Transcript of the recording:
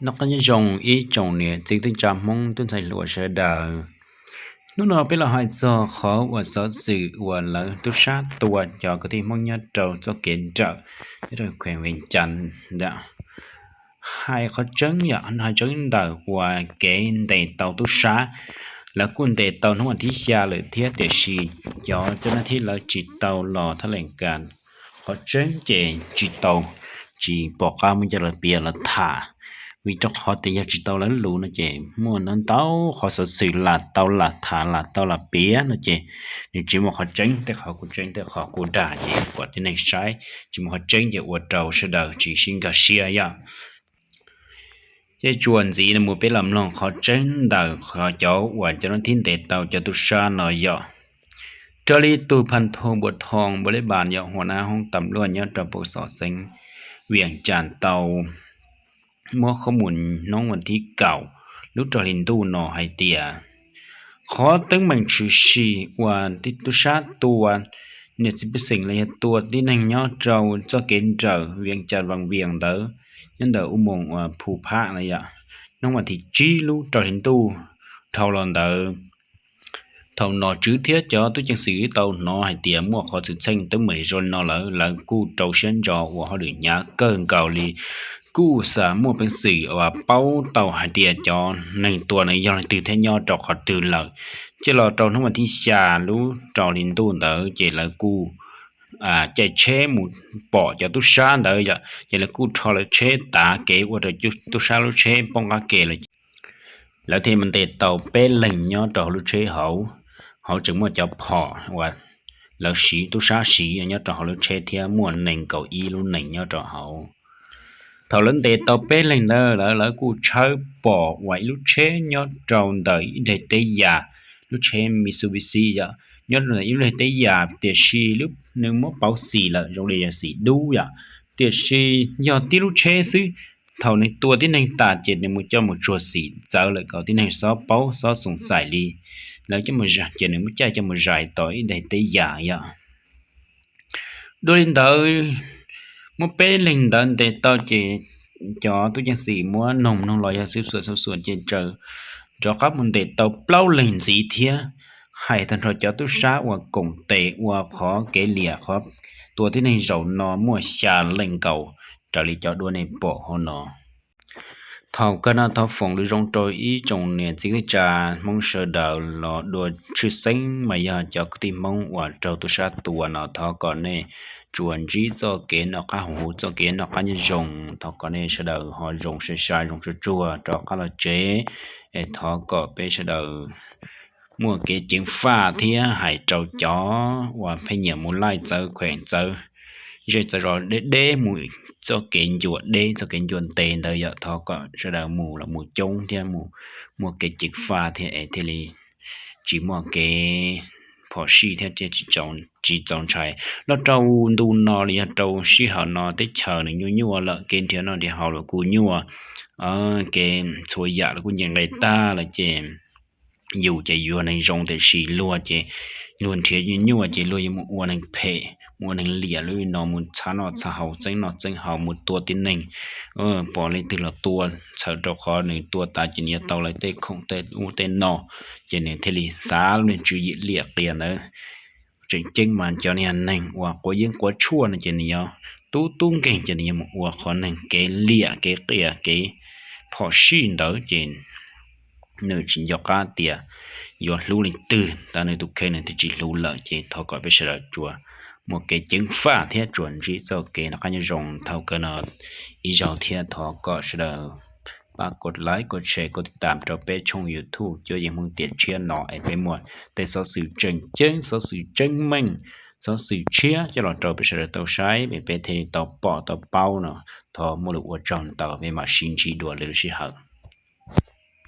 Noj qab nyob zoo ib tsoom niam txiv tub tsa Hmoob tub ntxhais hluas sawv daws. Hnub no peb los hais txog qhov uas xov xwm uas lawv tub sab tua cov kwv tij Hmoob nyob rau txoj kev nrawm nyob rau kheem Vees Cas ntawd. Hais qhov tseeb yom, hais tseeb ntawm uas kev ntes tau tub sab, lawv kuj ntes tau hnub vas thib xya lawm thiab, tiam sis cov cov nab thib lawv tsis tau los thab lees kas. Qhov tseeb ces tsis tau, tsis pom qab muab coj los piav los tham, vim rau qhov tias yog tsis tau lawv lus no ces muaj ntau ntau qhov xov xwm lam tau lam tham lam tau lam piav no ces nws tsis muaj qhov tseeb, tej qhov kuj tseeb tej qhov kuj dag ces kom tib neeg saib tsis muaj qhov tseeb ces ua rau sawv daws tsis sib nkag siab yom. Ces tsuas ntxiv no mus peb los mloog qhov tseeb ntawm qhov cov uas cov nab thib ntes tau cov tub sab no yom. Raws li tus phas thoo Npuas Thoo Npuas Leb Npas yog huas nab hoob tas luaj nyob rau pem xov xeev Vias Cas tau muab qhov mus hnub vas thib kaum lub rau hli ntuj no hais tias qhov teeb meem tshwm sim uas tub sab tua niam txiv pej xeem los yog tua tib neeg nyob rau txoj kev nrawm Vias Cas Vas Vias ntawd, nyob ntawm u moos uas Phu Phab no yom, hnub vas thib tsib lub rau hli ntuj dhau los ntawd. Thaum nom tswv thiab cov tub ceev xwm tau hnov hais tias muaj qhov xwm txheej teeb meem zoo li no lawm, lawv kuj rau siab ntso ua hauj lwm hnyav kawg nkaus li, kuj xav muaj peev xwm uas paub tau hais tias cov neeg tua no yog leej twg thiab nyob rau qhov twg lawm. Ces los rau hnub vas thib xya lub rau hli ntuj ntawd ces lawv kuj caij tsheb mus pom cov tub sab ntawd yom, ces lawv kuj rho lawv tsheb tav kev ua rau tub sab lub tsheb poob qab ke lawm. Lawv thiaj mus ntes tau peb leeg nyob rau hauv lub tsheb hauv, hauv tseem muaj cov phom uas lawv siv tub sab siv nyob rau hauv lub tsheb thiab muaj nees nkaum ib lub nees nyob rau hauv. Thaum lawv ntes tau peb leeg ntawd lawm, lawv kuj tshawb pom uas ib lub tsheb nyob rau ntawm ib daim teb yas, lub tsheb Mitsubishi yom, nyob rau ntawm ib lub daim teb yas, tiam sis nws muab pauv xim lawm zoo li yog xim dub yom, tiam sis yog tib lub tsheb xwb. Thaum nws tua tib neeg tas ces nws mus coj mus tsuag xim txawv lawm kom tib neeg xob paub xob xoom xaim li. Lawv coj mus zais ces nws muab caij coj mus zais tom ib daim teb yas yom. Dua li ntawd, muab peb leeg ntawd ntes tau ces cov tub ceev xwm muab noog noog los yog xwb xuas xwb xuas ces tseem rov qab mus ntes tau plaub leeg ntxiv thiab. Hais tag nrho cov tub sab uas koom tes ua qhov kev liam qhov tua tib neeg zaum no muaj xya leej nkaus raws li cov duab nej pom hauv no. Thaum kawg no thov foom lus zoo rau ib tsoom niam txiv kwv tij Hmoob sawv daws los dua tshwj xeeb mas yog cov kwv tij Hmoob uas raug tub sab tua no thov kom nej tsuas ntsib txoj kev noj qab haus huv txoj kev noj qab nyob zoo, thov kom nej sawv daws ho zoo sai sai zoo tsuag tsuag rov qab los tsev. Es thov kom peb sawv daws muaj kev ceev faj thiab hais rau cov uas pheej nyiam mus laij txawv kheem txawv zej txawv zos deb deb mus txoj kev ncua deb txoj kev ncua ntev ntawd yom, thov kom sawv daws mus los mus coob thiab mus muaj kev ceev faj thiab es thiaj li tsis muaj kev phom sij thiab tsis txaus ntshai. Los rau ntu no los yog rau sij hawm no teb chaws nws nyuaj nyuaj lawm, kev nrhiav noj nrhiav haus los kuj nyuaj, kev txhua yam los kuj nce nqe tag lawm ces yus ces yuav neeg zoo tiam sis luag ces luag nrhiav nyuaj nyuaj ces luag yuav mus ua neeg phem mus ua neeg liam lub no mus txhab noj txhab haus txeeb noj txeeb haus mus tua tib neeg, pom leej twg los tua, txhawm rau qhov nws tua tas ces nws yuav tau lawv tej khoom tej ub tej no, ces nws thiaj li xav lub niag tswv yim liam qias ntawd. Tseem ceeb mas cov niag neeg uas quav yeeb quav tshuaj no ces nws yog tub tub nkeeg ces nws yog mus ua qhov neeg kev liam kev qias kev phom sij ntawd ces nws tsis nco qab tias yuav hlub leej twg, tab nws tus kheej nws twb tsis hlub lawm ces thov kom peb sawv daws tsuas muaj kev ceev faj thiab tsuas ntsib txoj kev noj qab nyob zoo. Thaum kawg no ib zaug thiab thov kom sawv daws pab kov like kov share kov tiv tam rau peb tshooj YouTube Cuab Yeej Hmoob Tiam Tshiab no es peb muaj tej xov xwm tseem ceeb xov xwm tseeb meej xov xwm tshiab coj los rau peb sawv daws tau saib es peb thiaj li tau pom tau paub no. Thov muaj lus ua tsaug ntau, peb mam sib ntsib dua lwm lub sij hawm.